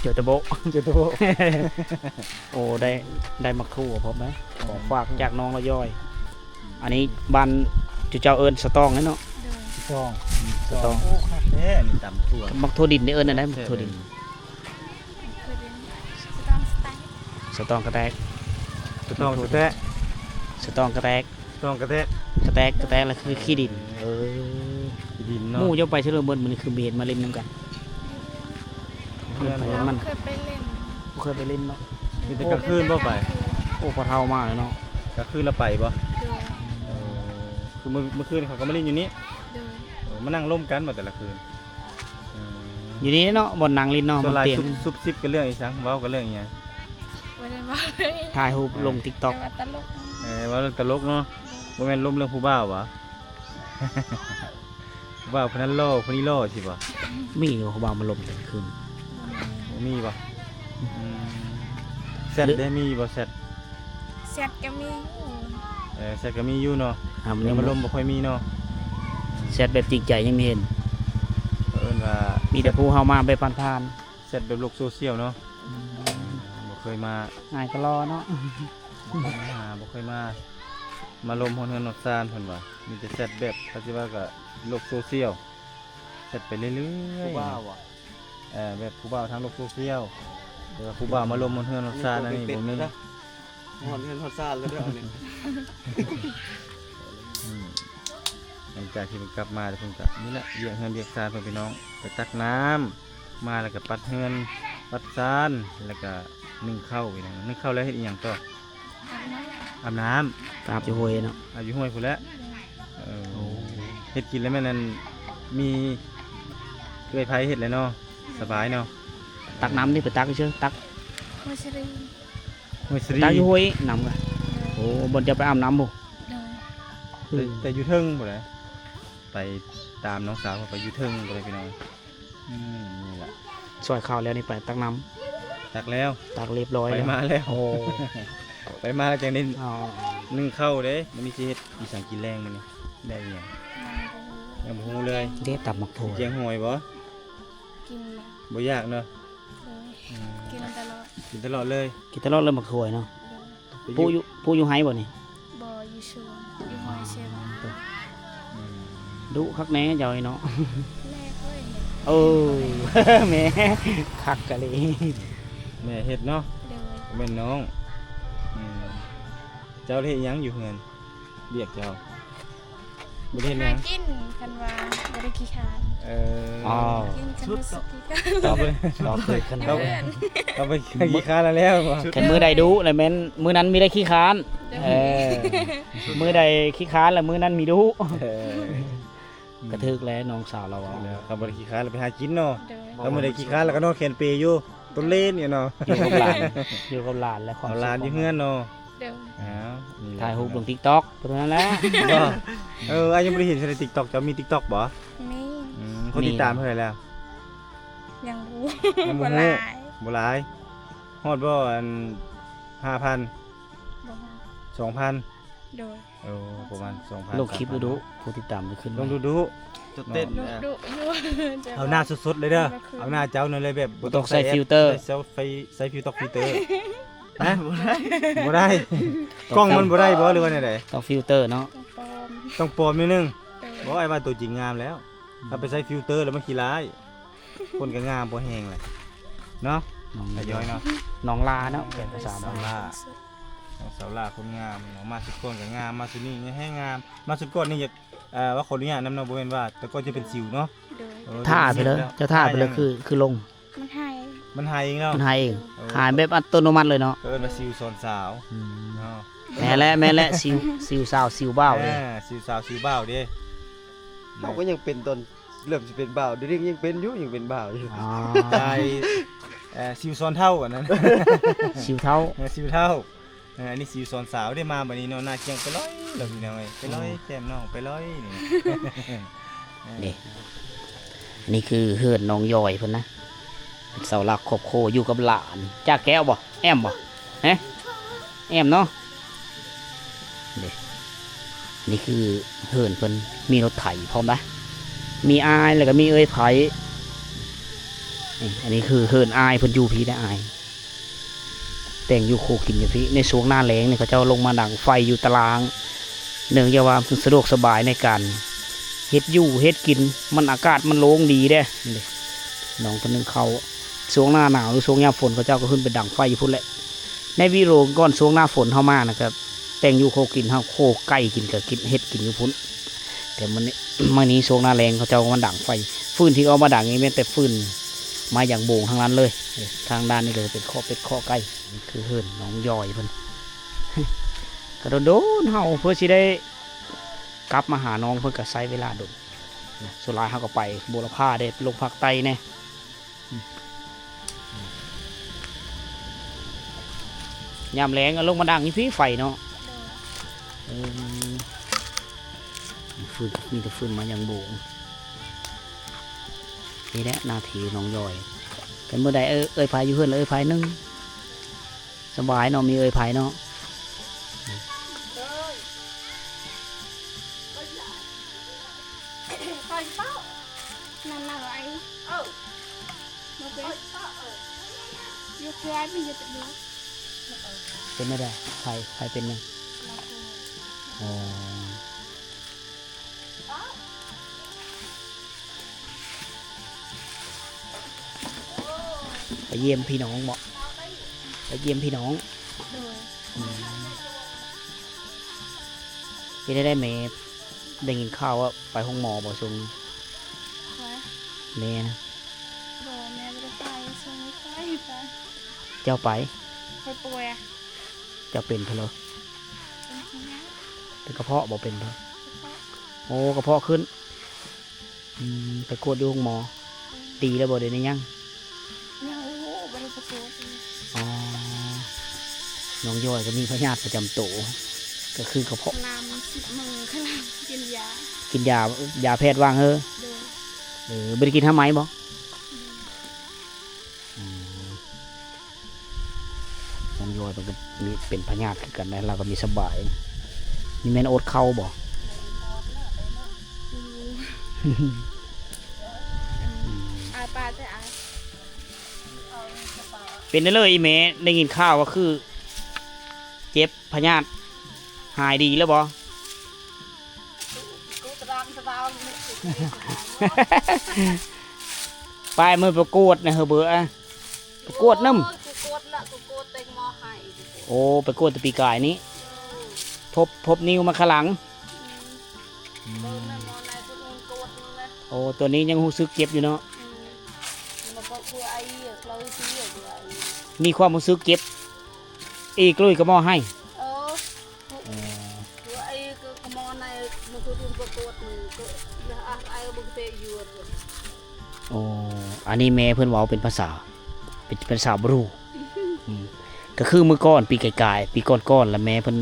ເຈີຕະໂບະ ເຈີຕະໂບະ. ໂອ້ ໄດ້ ໄດ້ໝາກຖົ່ວພ້ອມເດ້ ຂອງຝາກຈາກນ້ອງລະຢອຍ. ອັນນີ້ບ້ານຈຸເຈົ້າເອີ້ນສະຕອງເນາະ? ໂດຍ ສະຕອງ ສະຕອງ. ໂອ້ ຄັກແທ້ ມີຕຳຖົ່ວ. ໝາກຖົ່ວດິນນີ້ເອີ້ນອັນໃດ? ໝາກຖົ່ວດິນ ສະຕອງສະແຕັກ ສະຕອງກະແຕກ ສະຕອງສະແຕັກ ສະຕອງກະແຕກ ສະຕອງກະແຕກ ກະແຕກ ກະແຕກ ລະຄືຂີ້ດິນ. ເອີ ຂີ້ດິນເນາະ. ໝູ່ເຈົ້າໄປໃສເບິດມື້ນີ້ ຄືບໍ່ເຫັນມາຫຼິ້ນນຳກັນ? ເພິ່ນ ເພິ່ນມັນ ເຄີຍໄປຫຼິ້ນ ບໍ່ເຄີຍໄປຫຼິ້ນເນາະ. ມີແຕ່ກາງຄືນບໍ່ໄປ? ໂອ້ ພໍ່ເຖົ້າມາແລ້ວເນາະ. ກາງຄືນລະໄປບໍ່? ໂດຍ. ເອີ ຄືມື້ ມື້ຄືນເຂົາກໍມາຫຼິ້ນຢູ່ນີ້? ໂດຍ. ເອີ ມານັ່ງລົມກັນບໍ່ແຕ່ລະຄືນ? ອືມ ຢູ່ນີ້ເນາະ ບ່ອນນັ່ງຫຼິ້ນເນາະ. ສ່ວນຫຼາຍຊຸບຊິບກັນເລື່ອງອີ່ຫຍັງ? ເວົ້າກັນເລື່ອງອີ່ຫຍັງ? ບໍ່ໄດ້ເວົ້າເລີຍ. ຖ່າຍຮູບລົງຕິກຕັອກ. ເອີ ເວົ້າເລື່ອງຕະຫຼົກເນາະ. ບໍ່ແມ່ນລົມເລື່ອງຜູ້ບ່າວຫວາ? ຜູ້ບ່າວຜູ້ນັ້ນຫຼໍ່ ຜູ້ນີ້ຫຼໍ່ຊິບໍ່? ມີບໍ່ຜູ້ບ່າວມາລົມກາງຄືນ? ບໍ່ມີບໍ່? ອືມ ແຊັດເດ ມີບໍ່ແຊັດ? ແຊັດກໍມີຢູ່. ເອີ ແຊັດກໍມີຢູ່ເນາະ ແຕ່ມາລົມບໍ່ຄ່ອຍມີເນາະ. ແຊັດແບບຈິງໃຈຍັງມີເຫັນ? ເອີ້ນວ່າ ມີແຕ່ຜູ້ເຮົາມາແບບຜ່ານໆ. ແຊັດແບບໂລກໂຊຊຽວເນາະ. ອືມ ບໍ່ເຄີຍມາ. ອາຍກໍຫຼໍ່ເນາະ. ບໍ່ເຄີຍມາຫາ ບໍ່ເຄີຍມາ ມາລົມຮອດເຮືອນຮອດຊານເພິ່ນວ່າ. ມີແຕ່ແຊັດແບບ ເຂົາຊິວ່າກໍໂລກໂຊຊຽວ ແຊັດໄປເລື້ອຍໆ. ຜູ້ບ່າວຫວາ? ເອີ ແບບຜູ້ບ່າວທາງໂລກໂຊຊຽວ ແຕ່ວ່າຜູ້ບ່າວມາລົມຮອດເຮືອນຮອດຊານ ອັນນີ້ບໍ່ມີ. ຮອດເຮືອນຮອດຊານແລ້ວເດີ້ ອັນນີ້. ອືມ ຫຼັງຈາກທີ່ເພິ່ນກັບມາ ເພິ່ນກໍນີ້ແຫຼະ ວຽກເຮືອນວຽກຊານເພິ່ນ ພີ່ນ້ອງ. ໄປຕັກນ້ຳ ມາແລ້ວກໍປັດເຮືອນປັດຊານ ແລ້ວກໍໜຶ້ງເຂົ້າ ພີ່ນ້ອງ. ໜຶ້ງເຂົ້າແລ້ວເຮັດອີ່ຫຍັງຕໍ່? ອາບນ້ຳ. ອາບນ້ຳ ອາບຢູ່ຫ້ວຍເນາະ? ອາບຢູ່ຫ້ວຍພຸ້ນແຫຼະ. ເອີ ເຮັດກິນແລ້ວແມ່ນ ອັນ ມີເອື້ອຍໄພເຮັດແຫຼະເນາະ. ສະບາຍເນາະ. ຕັກນ້ຳນີ້ໄປຕັກຢູ່ໃສ? ຕັກຫ້ວຍສະລີ. ຫ້ວຍສະລີ ຕັກຢູ່ຫ້ວຍນ້ຳກະ. ໂດຍ. ໂອ້ ບ່ອນຈະໄປອາບນ້ຳບໍ່? ໂດຍ. ແຕ່ ອືມ ແຕ່ຢູ່ເທິງພຸ້ນແຫຼະ ໄປຕາມນ້ອງສາວເຂົາໄປຢູ່ເທິງພຸ້ນແຫຼະ ພີ່ນ້ອງ. ອືມ ນີ້ລະ ຊ່ອຍເຂົ້າແລ້ວນີ້ ໄປຕັກນ້ຳ. ຕັກແລ້ວ ຕັກລຽບຮ້ອຍ ໄປມາແລ້ວ. ໂອ້ ໄປມາແລ້ວຈັ່ງໄດ້ ອໍ ໜຶ້ງເຂົ້າເດ້. ມື້ນີ້ຊິເຮັດອີ່ຫຍັງກິນແລງມື້ນີ້? ໄດ້ອີ່ຫຍັງ? ຍັງບໍ່ຮູ້ເລີຍ. ເດ້ ຕຳໝາກຖົ່ວ ແກງຫອຍບໍ່? ກິນແລ້ວ ບໍ່ຢາກເນາະ. ໂດຍ. ອືມ ກິນຕະຫຼອດ ກິນຕະຫຼອດເລີຍ. ກິນຕະຫຼອດເລີຍໝາກຖົ່ວເນາະ. ໂດຍ. ປູກຢູ່ ປູກຢູ່ໄຮ່ບໍ່ນີ້? ບໍ່ ຢູ່ສວນ ຢູ່ຫ້ວຍເຊບາ. ອືມ ດຸຄັກແນ່ເຈົ້ານີ້ເນາະ. ແມ່ເຄີຍເຮັດ. ເອີ ແມ່ຄັກກະລີ ແມ່ເຮັດເນາະ. ໂດຍ. ແມ່ນນ້ອງ. ອືມ ເຈົ້າເຮັດຫຍັງຢູ່ເຮືອນ? ວຽກເຈົ້າ ບໍ່ໄດ້ເຮັດຫຍັງ ຫາກິນ ຄັນວ່າບໍ່ໄດ້ຂີ້ຄ້ານ. ເອີ ອໍ ກິນ ຄັນຮູ້ສຶກຂີ້ຄ້ານ ຕອບເລີຍ ຕອບເລີຍ ຄັນ ຢູ່ເຮືອນ ຕອບໄປຂີ້ຄ້ານແລ້ວ ຄັນມື້ໃດດຸລະແມ່ນມື້ນັ້ນມີໄດ້ຂີ້ຄ້ານ. ໂດຍ ເອີ ມື້ໃດຂີ້ຄ້ານລະມື້ນັ້ນມີດຸ. ເອີ ກະຖືກແລ້ວ ນ້ອງສາວລາວເວົ້າ ແລ້ວຄັນບໍ່ໄດ້ຂີ້ຄ້ານລະໄປຫາກິນເນາະ. ໂດຍ ຄັນມື້ໃດຂີ້ຄ້ານລະກະນອນແຂນເປຢູ່ຕົ້ນເລນນີ້ເນາະ ຢູ່ກັບຫຼານ ຢູ່ກັບຫຼານ ແລະຄວາມ ເອົາຫຼານຢູ່ເຮືອນເນາະ. ໂດຍ ອ້າວ ຖ່າຍຮູບລົງ TikTok ເທົ່ານັ້ນແຫຼະ. ບໍ່ ເອີ ອ້າຍຍັງບໍ່ໄດ້ເຫັນໃນ TikTok ເຈົ້າມີ TikTok ບໍ່? ມີ. ອືມ ຄົນຕິດຕາມເທົ່າໃດແລ້ວ? ຍັງບໍ່ ຍັງບໍ່ຮູ້ ບໍ່ຫຼາຍ ບໍ່ຫຼາຍ. ຮອດບໍ່ ອັນ ຫ້າພັນ? ບໍ່ຮອດ ສອງພັນ. ໂດຍ ໂອ້ ປະມານສອງພັນ ລົງຄລິບດຸໆ ຜູ້ຕິດຕາມໄປຂຶ້ນ ລົງດຸໆ ຈຸດເຕັ້ນ ດຸໆຢູ່. ເອົາໜ້າສົດໆເລີຍເດີ ເອົາໜ້າເຈົ້ານັ້ນເລີຍ ແບບບໍ່ຕ້ອງໃສ່ຟິວເຕີ ໃສ່ ໃສ່ຟິວຕອກຟິວເຕີ. ຮະ ບໍ່ໄດ້ ບໍ່ໄດ້ ກ້ອງມັນບໍ່ໄດ້ບໍ່ ຫຼືວ່າແນວໃດ? ຕ້ອງຟິວເຕີເນາະ ຕ້ອງປອມ ຕ້ອງປອມໜ້ອຍໜຶ່ງ. ໂດຍ ບໍ່ ອ້າຍວ່າໂຕຈິງງາມແລ້ວ ຖ້າໄປໃສ່ຟິວເຕີແລ້ວມັນຂີ້ຮ້າຍ. ຄົນກະງາມພໍແຮງແຫຼະເນາະ ນ້ອງ ອາຍ້ອຍເນາະ ນ້ອງລາເນາະ ແປນພາສາ ນ້ອງລາ ນ້ອງສາວລາຄົນງາມເນາະ. ມາຊຸດກ່ອນກະງາມ ມາຊຸດນີ້ແຮງງາມ ມາຊຸດກ່ອນນີ້ຢາກ ເອີ ວ່າຂໍອະນຸຍາດນຳເນາະ ບໍ່ແມ່ນວ່າ ແຕ່ກ່ອນຈະເປັນສິວເນາະ. ໂດຍ ເອີ ຖ້າໄປເລີຍ ເຈົ້າຖ້າໄປເລີຍ ຄື ຄືລົງ ມັນຫາຍ ມັນຫາຍເອງເນາະ ມັນຫາຍເອງ. ໂດຍ ຫາຍແບບອັດຕະໂນມັດເລີຍເນາະ ເອີ້ນວ່າສິວຊ້ອນສາວ. ອືມ ເນາະ ແມ່ນແຫຼະ ແມ່ນແຫຼະ ສິວ ສິວສາວ ສິວບ່າວເດ້ ເອີ ສິວສາວ ສິວບ່າວເດ້. ເຮົາກໍຍັງເປັນຕອນ ເລີ່ມຊິເປັນບ່າວ ດຽວນີ້ຍັງເປັນຢູ່ ຍັງເປັນບ່າວຢູ່. ອໍ ໄດ້ ເອີ ສິວຊ້ອນເຖົ້າອັນນັ້ນ ສິວເຖົ້າ ເອີ ສິວເຖົ້າ. ເອີ ອັນນີ້ສິວຊ້ອນສາວເດ້ ມາບັດນີ້ເນາະ ໜ້າກ້ຽງໄປລອຍແລ້ວພີ່ນ້ອງເອີຍ ໄປລອຍ ໂອ້ ແກ້ມນ້ອງໄປລອຍນີ້. ເອີ ນີ້ ອັນນີ້ຄືເຮືອນນ້ອງຢອຍເພິ່ນນະ ເປັນເສົາຫຼັກຄອບຄົວ ຢູ່ກັບຫຼານ. ຈາກແກ້ວບໍ່? ແອມບໍ່? ຮະ? ແອມເນາະ. ນີ້ ນີ້ຄືເຮືອນເພິ່ນ ມີລົດໄຖພ້ອມນະ ມີອ້າຍ ແລ້ວກະມີເອື້ອຍໄພ. ນີ້ ອັນນີ້ຄືເຮືອນອ້າຍເພິ່ນຢູ່ພີ້ນະ ອ້າຍ ແຕ່ງຢູ່ຄົວກິນຢູ່ພີ້. ໃນຊ່ວງໜ້າແລ້ງນີ້ ເຂົາເຈົ້າລົງມາດັງໄຟຢູ່ຕາລ່າງ ເນື່ອງຈາກວ່າມັນສະດວກສະບາຍໃນການເຮັດຢູ່ເຮັດກິນ ມັນອາກາດມັນໂລ່ງດີເດ້. ນີ້ ນ້ອງເພິ່ນໜຶ້ງເຂົ້າ ຊ່ວງໜ້າໜາວ ຫຼື ຊ່ວງຍາມຝົນ ເຂົາເຈົ້າກໍຂຶ້ນໄປດັງໄຟຢູ່ພຸ້ນແຫຼະ. ໃນວິດີໂອກ່ອນ ຊ່ວງໜ້າຝົນເຮົາມານະ ກະແຕ່ງຢູ່ຄົວກິນ ເຮົາໂຄໄກ່ກິນ ກະກິນ ເຮັດກິນຢູ່ພຸ້ນ. ແຕ່ມື້ນີ້ ມື້ນີ້ຊ່ວງໜ້າແລ້ງ ເຂົາເຈົ້າມາດັງໄຟ ຟືນທີ່ເອົາມາດັງນີ້ແມ່ນແຕ່ຟືນໄມ້ຢາງໂບງທັງນັ້ນເລີຍ. ທາງດ້ານນີ້ກໍຈະເປັນຄອກເປັດຄອກໄກ່. ນີ້ຄືເຮືອນນ້ອງຢອຍເພິ່ນ ກະດົນໆ ເຮົາເພື່ອຊິໄດ້ກັບມາຫານ້ອງເພິ່ນ ກະໃຊ້ເວລາດົນນະ. ສ່ວນຫຼາຍເຮົາກໍໄປບົວລະພາເດ້ ໄປລົງພາກໃຕ້ແດ່. ຍາມແລງເອົາລົງມາດັງຢູ່ພີ້ໄຟເນາະ. ໂດຍ ເອີ ຟືນ ມີແຕ່ຟືນໄມ້ຢາງໂບງ. ນີ້ແຫຼະໜ້າທີ່ນ້ອງຢອຍ ຄັນມື້ໃດເອື້ອຍ ເອື້ອຍໄພຢູ່ເຮືອນ ເອື້ອຍໄພໜຶ້ງ ສະບາຍເນາະ ມີເອື້ອຍໄພເນາະ. ເປັນແນວໃດ? ໃຜ ໃຜເປັນຫຍັງ? ອໍ ໄປຢ້ຽມພີ່ນ້ອງບໍ? ໄປຢ້ຽມພີ່ນ້ອງ. ໂດຍ ອືມ ເປັນໄດ້ແມ່ ໄດ້ຍິນຂ່າວວ່າໄປໂຮງໝໍບໍຊ່ວງນີ້? ແມ່ນະ? ບໍ່ ແມ່ບໍ່ໄດ້ໄປ ຊ່ວງນີ້ຂ້ອຍໄປ. ເຈົ້າໄປ? ຂ້ອຍປ່ວຍ. ເຈົ້າເປັນເພາະ ເປັນກະເພາະບໍ? ເປັນເພາະ ໂອ້ ກະເພາະຂຶ້ນ. ອືມ ໄປກວດຢູ່ໂຮງໝໍ ດີແລ້ວບໍ? ດຽວນີ້ຍັງ ຍັງ ບໍ່ໄດ້ໄປກວດ. ອໍ ນ້ອງຢອຍກໍມີພະຍາດປະຈຳໂຕ ກໍຄືກະເພາະ ນານສິບມື້ ກຳລັງກິນຢາ ກິນຢາ ຢາແພດວ່າງເຮີ. ໂດຍ ເອີ ບໍ່ໄດ້ກິນຫາໄມ້ບໍ? ອືມ ອືມ ນ້ອງຢອຍເພິ່ນກໍມີເປັນພະຍາດຄືກັນນະ ລາວກໍມີສະບາຍ. ນີ້ແມ່ນອົດເຂົ້າບໍ? ອາຍປາກແຕ່ອາຍ. ເປັນໄດ້ເລີຍອີ່ແມ່ ໄດ້ຍິນຂ່າວວ່າຄືເຈັບພະຍາດ ຫາຍດີແລ້ວບໍ? ປາຍມື້ໄປກວດນະເຮີເບີ ໄປກວດນຳ. ໂອ້ຍ ໄປກວດແລ້ວ ໄປກວດແຕ່ໝໍໃຫ້. ໂອ້ ໄປກວດແຕ່ປີກາຍນີ້ ພົບ ພົບນິ້ວມາຂ້າງຫຼັງ. ອືມ ອືມ ໂຕນັ້ນໝໍໃນຄົນອື່ນກວດນັ້ນແຫຼະ. ໂອ້ ໂຕນີ້ຍັງຮູ້ສຶກເຈັບຢູ່ເນາະ. ອືມ ມັນກໍຄືໄອ ເລີຍຄືໄອ ມີຄວາມຮູ້ສຶກເຈັບອີກລຸຍກໍໝໍໃຫ້. ເອີ ເອີ ຄືໄອກໍໝໍໃນ ມັນຄືອື່ນກໍກວດ ມັນກໍລະອາໄອບໍ່ເຕຍວດ. ໂອ້ ອັນນີ້ແມ່ເພິ່ນເວົ້າເປັນພາສາ ເປັນ ເປັນພາສາບຣູ. ອືມ ກໍຄືມື້ກ່ອນ ປີກາຍໆ ປີກ່ອນໆ ລະແມ່ເພິ່ນ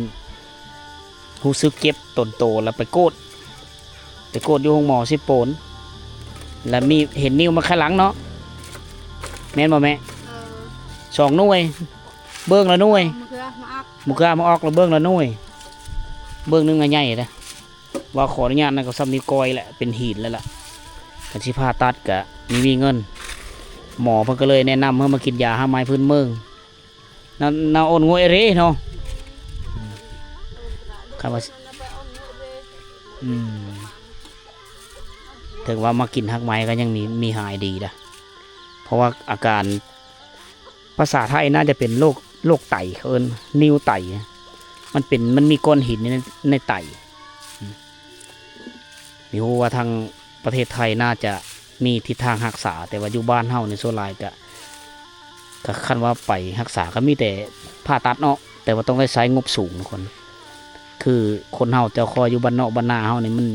ຮູ້ສຶກເຈັບຕົນໂຕ ລະໄປກວດ ໄປກວດຢູ່ໂຮງໝໍເຊໂປນ ລະມີ ເຫັນນິ້ວມາຂ້າງຫຼັງເນາະ ແມ່ນບໍ່ແມ່? ເອີ ສອງໜ່ວຍ ເບິ່ງລະໜ່ວຍ ໝາເຂືອ ໝາອອກ ໝາເຂືອ ໝາອອກ ລະເບິ່ງລະໜ່ວຍ ເບິ່ງໜຶ່ງລະໃຫຍ່ເດ້. ວ່າຂໍອະນຸຍາດນັ້ນກໍສ່ຳນິ້ວກ້ອຍແຫຼະ ເປັນຫີນແລ້ວລະ. ຄັນຊິຜ່າຕັດກະມີ ມີເງິນ ໝໍເພິ່ນກໍເລີຍແນະນຳໃຫ້ມາກິນຢາຮາກໄມ້ພື້ນເມືອງ ນາ ນາໂອນງວຍເຣເນາະ. ອືມ ຄັນວ່າ ອືມ ເຖິງວ່າມາກິນຮາກໄມ້ກໍຍັງມີ ມີຫາຍດີລະ ເພາະວ່າອາການ ພາສາໄທໜ້າຈະເປັນໂລກ ໂລກໄຕ ເຂົາເອີ້ນນິ້ວໄຕ ມັນເປັນ ມັນມີກ້ອນຫີນໃນ ໃນໄຕ. ອືມ ບໍ່ຮູ້ວ່າທາງປະເທດໄທໜ້າຈະມີທິດທາງຮັກສາ ແຕ່ວ່າຢູ່ບ້ານເຮົານີ້ສ່ວນຫຼາຍກະ ກະຄັນວ່າໄປຮັກສາກະມີແຕ່ຜ່າຕັດເນາະ ແຕ່ວ່າຕ້ອງໄດ້ໃຊ້ງົບສູງທຸກຄົນ. ຄືຄົນເຮົາເຈົ້າຂ້ອຍຢູ່ບ້ານນອກບ້ານນາເຮົານີ້ ມັນ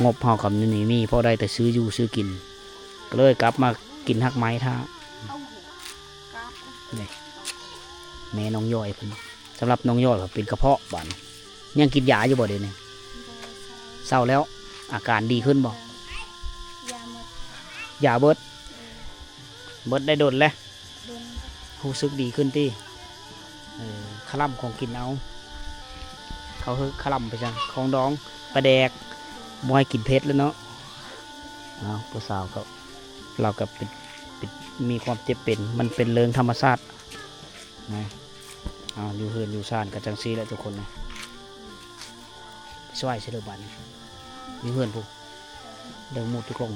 ງົບເຮົາກໍມີ ມີພໍໄດ້ແຕ່ຊື້ຢູ່ຊື້ກິນ ກໍເລີຍກັບມາກິນຮາກໄມ້ຖ້າ. ນີ້ ແມ່ນ້ອງຢອຍເພິ່ນ ສຳລັບນ້ອງຢອຍກໍເປັນກະເພາະບາດນີ້ ຍັງກິນຢາຢູ່ບໍ່ດຽວນີ້? ບໍ່ ເຊົາ ເຊົາແລ້ວ. ອາການດີຂຶ້ນບໍ່? ຢາໝົດ ຢາເບິດ. ເອີ ເບິດໄດ້ດົນແລ້ວ. ຮູ້ສຶກດີຂຶ້ນຕິ? ເອີ ຄະລຳຂອງກິນເອົາ ເຂົາເອີ້ນຄະລຳໄປຊັ້ນ ຂອງດອງ ປາແດກ ບໍ່ໃຫ້ກິນເຜັດແລ້ວເນາະ. ເອົາ ຜູ້ສາວກໍ ລາວກໍເປັນ ເປັນ ມີຄວາມເຈັບເປັນ ມັນເປັນເລື່ອງທຳມະຊາດນະ. ເອົາ ຢູ່ເຮືອນຢູ່ຊານກໍຈັ່ງຊີ້ແຫຼະທຸກຄົນນະ. ຊ່ວຍຊິເດີບາດນີ້ ຢູ່ເຮືອນພຸ້ນ ເດີໝູດຢູ່ກົງ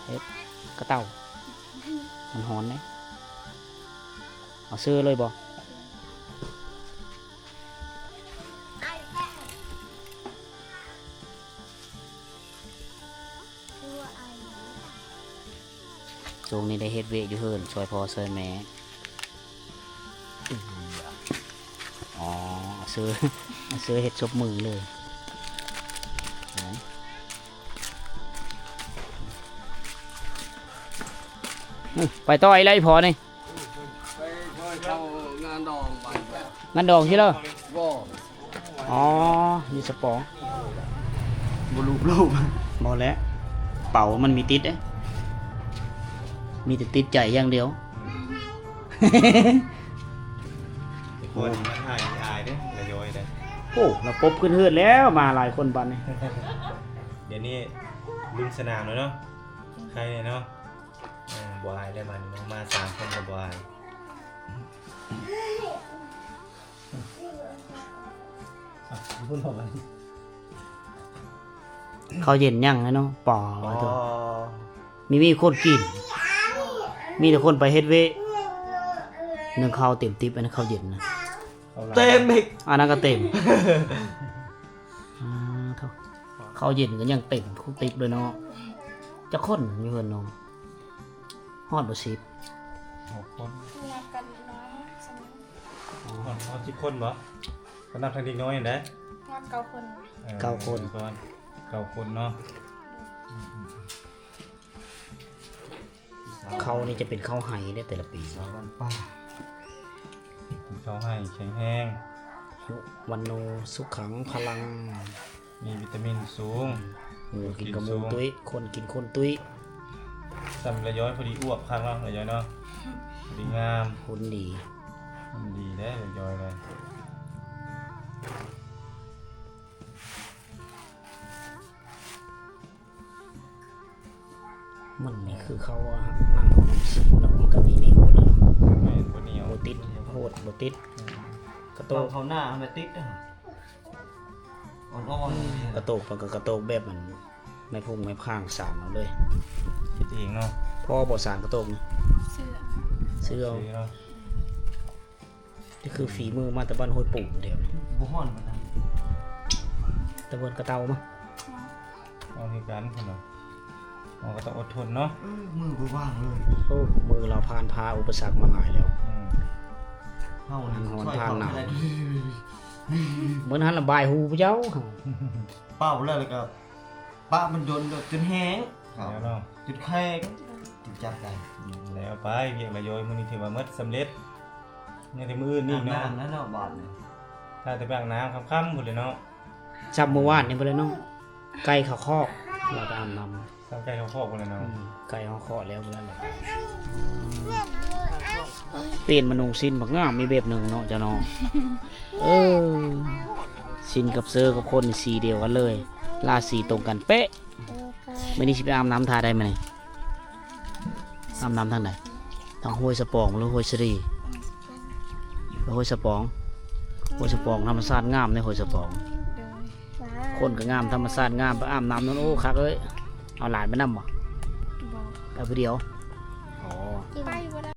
ເຮັດກະເຕົາ ມັນຮ້ອນເດ້. ເອົາເສື້ອເລີຍບໍ່? ຊ່ວງນີ້ໄດ້ເຮັດວຽກຢູ່ເຮືອນ ຊ່ວຍພໍ່ຊ່ວຍແມ່. ອໍ ເສື້ອ ເສື້ອເຮັດສົບມືເລີຍ. ໄປຕໍ່ອີກແລ້ວອີ່ພໍ່ນີ້. ໄປ ໄປເຂົ້າງານດອງໄປ ງານດອງຊິເລີ? ບໍ່ ອໍ ຢູ່ສະປອງ ບໍ່ລູບໂລກ ບໍ່ແຫຼະ ເປົາມັນມີຕິດເດ້ ມີແຕ່ຕິດໃຈຢ່າງດຽວ. ໂອ້ ມາຖ່າຍອາຍເດ້ ລະຍ້ອຍເດ້. ໂອ້ ລະປົບຂຶ້ນເຮືອນແລ້ວ ມາຫຼາຍຄົນບາດນີ້. ດຽວນີ້ລຸ້ນສະໜາມແລ້ວເນາະ ໄຄແນ່ເນາະ. ເອີ ບໍ່ອາຍແລ້ວບາດນີ້ເນາະ ມາສາມຄົນກໍບໍ່ອາຍ. ອ່ະ ເຂົ້າເຢັນຍັງແລ້ວເນາະ. ປາ ອໍ ໂທ້ ມີ ມີຄົນກິນ ມີແຕ່ຄົນໄປເຮັດວຽກ ໜຶ່ງເຂົ້າເຕັມຕິບ ອັນນັ້ນເຂົ້າເຢັນນະ ເຕັມອີກ ອັນນັ້ນກໍເຕັມ. ອາ ໂທ້ ເຂົ້າເຢັນກໍຍັງເຕັມ ຄົງຕິບເລີຍເນາະ. ຈັກຄົນຢູ່ເຮືອນນ້ອງ? ຮອດບໍ່ສິບ? ຫົກຄົນ ນັບກັນເດັກນ້ອຍ ຮອດ ຮອດສິບຄົນບໍ່? ກໍນັບທັງເດັກນ້ອຍຫັ້ນແຫຼະ ຮອດເກົ້າຄົນ. ເອີ ເກົ້າຄົນ ເກົ້າຄົນເນາະ. ເຂົ້ານີ້ຈະເປັນເຂົ້າໄຮ່ເດ້ແຕ່ລະປີ ສາວບ້ານປ່າ ເຂົ້າໄຮ່ແຂງແຮງ ຍຸວັນໂນສຸຂັງພະລັງ ມີວິຕາມິນສູງ ໝູກິນກັບໝູຕຸ້ຍ ຄົນກິນຄົນຕຸ້ຍ. ສ່ຳລະຍ້ອຍພໍດີອວບຄັກເນາະ ລະຍ້ອຍເນາະ ພໍດີງາມ ຫຸ່ນດີ ຫຸ່ນດີເດ້ລະຍ້ອຍເລີຍ. ມັນນີ້ຄືເຂົາວ່າ ນ້ຳມັນ ນ້ຳມັນກໍມີນີ້ໝົດແລ້ວເນາະ ແມ່ນ ບໍ່ໜຽວ ບໍ່ຕິດ ໂຫດບໍ່ຕິດ. ອືມ ກະໂຕກ ເຂົ້າໜ້າມັນຕິດ ອ່ອນໆ ກະໂຕກ ມັນກໍກະໂຕກແບບມັນ ໄມ້ພຸ້ງໄມ້ພາງສານເອົາເລີຍ ເຮັດເອງເນາະ. ພໍບໍ່ສານກະໂຕກນີ້? ຊື້ ຊື້ເອົາ ຊື້ເນາະ. ນີ້ຄືຝີມືມາແຕ່ບ້ານຫ້ວຍປູງເດ ບໍ່ຮ້ອນປານໃດ. ຕະເວີນກະເຕົາມາ ເອົາຄືກັນເນາະ ເຮົາກໍຕ້ອງອົດທົນເນາະ. ເອີ ມືບໍ່ວ່າງເລີຍ. ໂອ້ ມືລາວຜ່ານຜ່າອຸປະສັກມາຫຼາຍແລ້ວ. ອືມ ເຮົານີ້ຮ້ອນຜ່ານໜາວ ມື້ນັ້ນລະບາຍຫູຜູ້ເຈົ້າ ເປົ່າແລ້ວ ແລ້ວກໍປະມັນດົນຈົນແຫ້ງ ແລ້ວເນາະ ຈົນແຂງ ຈຶ່ງຈັບໄດ້. ແລ້ວໄປວຽກລະຢອຍ ມື້ນີ້ຖືວ່າໝົດສຳເລັດ. ຍັງແຕ່ມື້ອື່ນນີ້ເນາະ ອາບນ້ຳແລ້ວເນາະບາດນີ້ ຖ້າແຕ່ໄປອາບນ້ຳຄ່ຳໆພຸ້ນແຫຼະເນາະ. ຊ້ຳມື້ວານນີ້ພຸ້ນແຫຼະເນາະ ໄກ່ເຂົ້າຄອກ ລາວໄປອາບນ້ຳ ຊ້ຳໄກ່ເຂົ້າຄອກພຸ້ນແຫຼະເນາະ. ອືມ ໄກ່ເຂົ້າຄອກແລ້ວພຸ້ນແຫຼະ. ປ່ຽນມານຸ່ງສິ້ນບັກງາມ ມີແບບໜຶ່ງເນາະເຈົ້າເນາະ. ເອີ ສິ້ນກັບເສື້ອກັບຄົນນີ້ສີດຽວກັນເລີຍ ລາສີຕົງກັນເປະ. ມື້ນີ້ຊິໄປອາບນ້ຳທ່າໃດມື້ນີ້? ອາບນ້ຳທາງໃດ? ທາງຫ້ວຍສະປອງ ຫຼື ຫ້ວຍສະລີ? ຫ້ວຍສະປອງ ຫ້ວຍສະປອງທຳມະຊາດງາມເດ້ ຫ້ວຍສະປອງ. ໂດຍ ຄົນກໍງາມ ທຳມະຊາດງາມ ໄປອາບນ້ຳນັ້ນ ໂອ້ ຄັກເອີຍ. ເອົາຫຼານໄປນຳບໍ່? ບໍ່ ໄປຜູ້ດຽວ.